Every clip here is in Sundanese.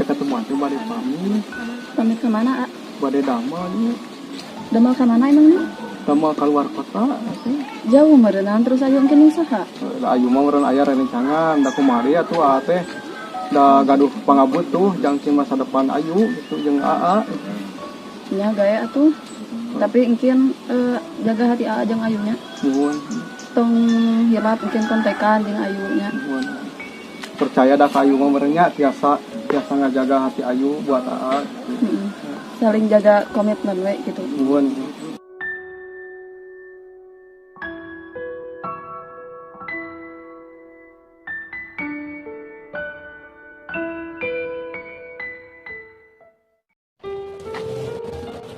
Teh ketemuan teh bade pamit. Pamit ke mana, A? Bade damel nya. Damel ka mana emangnya? Damel keluar kota teh. Jauh meureunan, terus ayo engke usaha. Da ayu mah meureun aya rencangan da kumari atuh aa teh da gaduh pangabutuh jang masa depan ayu gitu jeung aa. Nya gae atuh. Tapi engkin jaga hati aa jeung ayunya. Nuhun. Tong hilap engkin kontekan jeung ayunya. Nuhun. Percaya da ka ayu mah meureun nya tiasa tiasa ngajaga hati ayu buat aa. Saling jaga komitmen we gitu. Nuhun.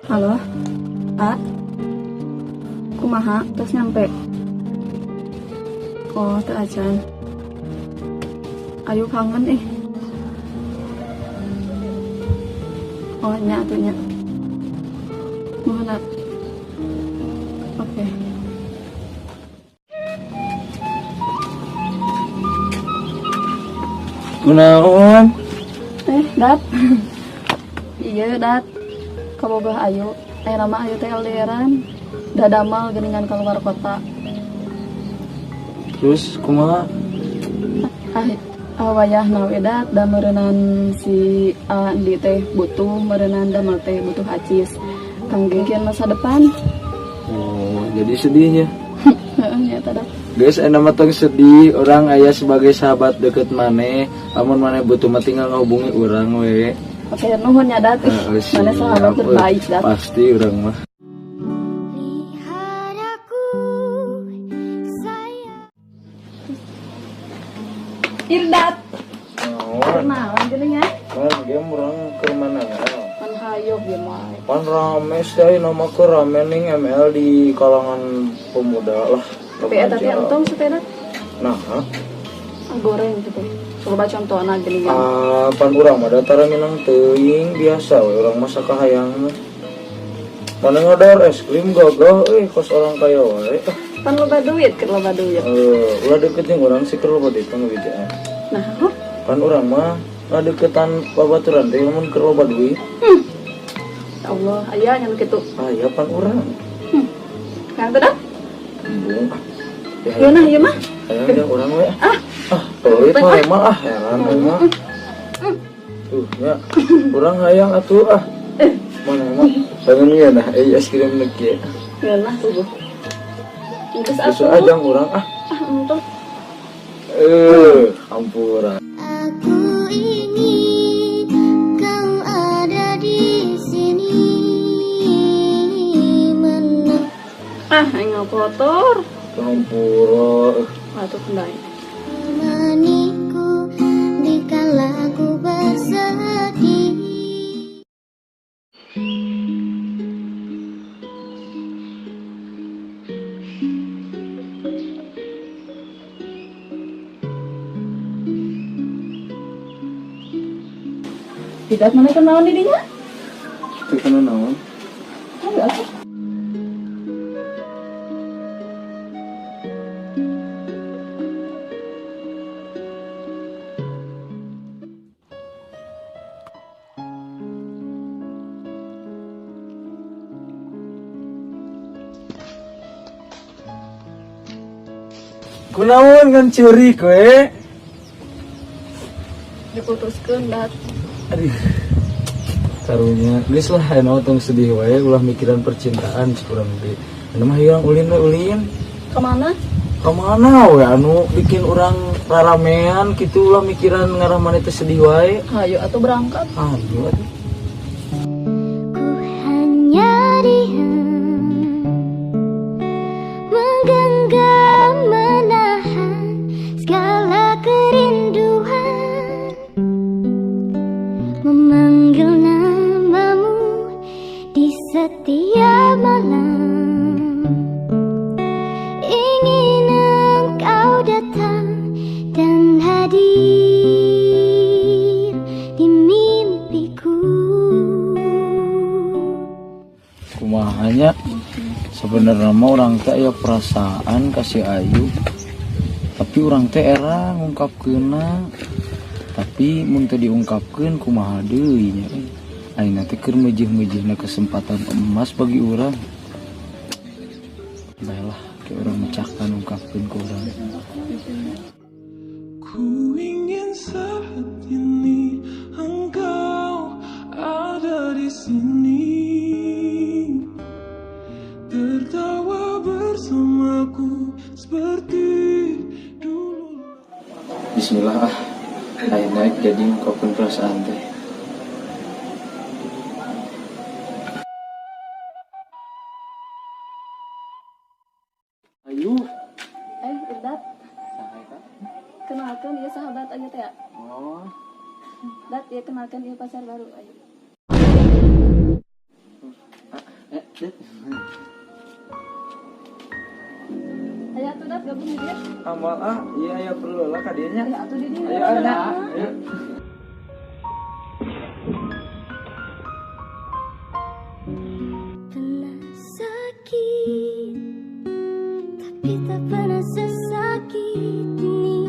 Halo, A, kumaha, terus nyampe. Oh, teu acan. Ayu kangen ih. Oh, nya atuh nya. Nuhun, A. Oke. Kunaon? Eh, Dat. Iya, Dat. Kabogoh ayu. Aya nama ayu teh LDRan. Dadamal geuningan keluar kota. Terus kumaha? Ah, wayahna we Dat, da meureunan si Andi teh butuh meureunan damel teh butuh acis kangge masa depan. Oh, jadi sedihnya. Heeh, nya eta Dat. Guys, enak mah tong sedih, urang aya sebagai sahabat deket maneh, lamun maneh butuh mah tinggal ngahubungi urang we. Oke, nuhun nya Dat. Ih, Heeh, maneh sahabat siap, terbaik Dat. Pasti urang mah. Lihat aku sayang. Irdat. Naon? Kenalan geuning ya. Kan game urang keur mana? Pan hayo ieu mah. Pan rame sih nama keur rame ning ML di kalangan pemuda lah. Tapi eta teh Remaja. entong sih teh Dat. Nah, Ah, goreng gitu. Coba contohna geuning ya. ah, pan urang mah datara minang teuing biasa we urang mah sakahayang mah. Mana ngodor es krim gagah euy kos orang kaya wae. Ah, Pan loba duit, keur loba duit. Eh, ulah deket jeung urang sih keur loba duit mah ngabejaan. Nah, huh? Pan urang mah ngadeukeutan babaturan teh lamun keur loba duit. Ya Allah, aya nya nu kitu. Ah, ya pan urang. Kang teh Dat? Embung ah. Ya, Ieu nah ieu mah. Hayang jeung urang we. Ah, ah, pelit mah emang ah heran we mah. Tuh nya, urang hayang atuh ah. Mana emang pengen ieu nah es krim nu kieu. Ieu nah tuh. Geus Terus atuh. ajang urang ah. Ah, entong. Eh, ampura. Aku ingin kau ada di sini menemani. Ah, aing kotor. Ampura. Atuh kendai. Menemaniku di kala ku bersedih. Tidak mana kenaon di dinya? Teu kana naon? Ayo atuh. Kunaon kan ceurik we? Diputuskeun Dat. Aduh. Karunya, geus lah aya tong sedih wae ulah mikiran percintaan cik urang ge. Anu mah hayang ulin we ulin. Kemana? Kamana we anu bikin urang raramean kitu ulah mikiran ngarah maneh teh sedih wae. Hayo atuh berangkat. Aduh atuh. Ku hanya diam menggenggam menahan segala kerinduan, memanggil namamu di setiap malam. Ingin engkau datang dan hadir di mimpiku. Kumahanya sebenarnya mah urang teh aya perasaan kasih ayu, tapi urang teh era ngungkapkeunna, tapi Tapi mun teu diungkapkeun kumaha deui nya euy. Ayeuna teh keur meujeuh-meujeuhna kesempatan emas bagi urang. Baiklah, ke urang mecakan ungkapkeun ke urang. Ku ingin saat ini engkau ada di sini, tertawa bersamaku seperti dulu. Bismillah ah. Ayeuna jadi ungkapkeun perasaan teh. Ayu. Eh, Irdat, Saha eta? Kenalkan ya sahabat Ayu teh ya. Oh. Dat, ya kenalkan ya pacar baru Ayu. Eh, Det. Ayo atuh, Dat, gabung di dia. Amal ah, iya aya perlu lah ka dieu nya. Ya atuh di dia. Ayo, ayo, ayo. Pernah sakit, tapi tak pernah sesakit ini.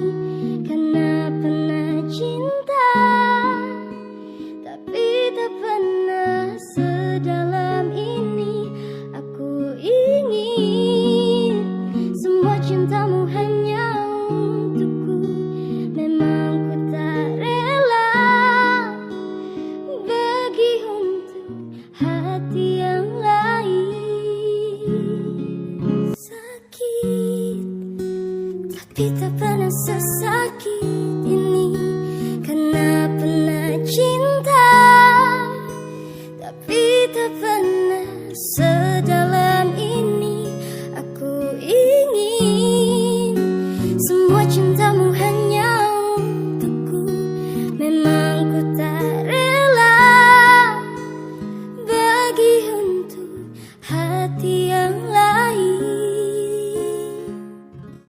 Karena pernah cinta, tapi tak pernah sedalam ini. Aku ingin semua cintamu hanya untukku. Memang ku tak rela bagi untuk hati yang lain. Sakit, tapi tak pernah sesakit ini. Karena pernah cinta, tapi tak pernah sedalam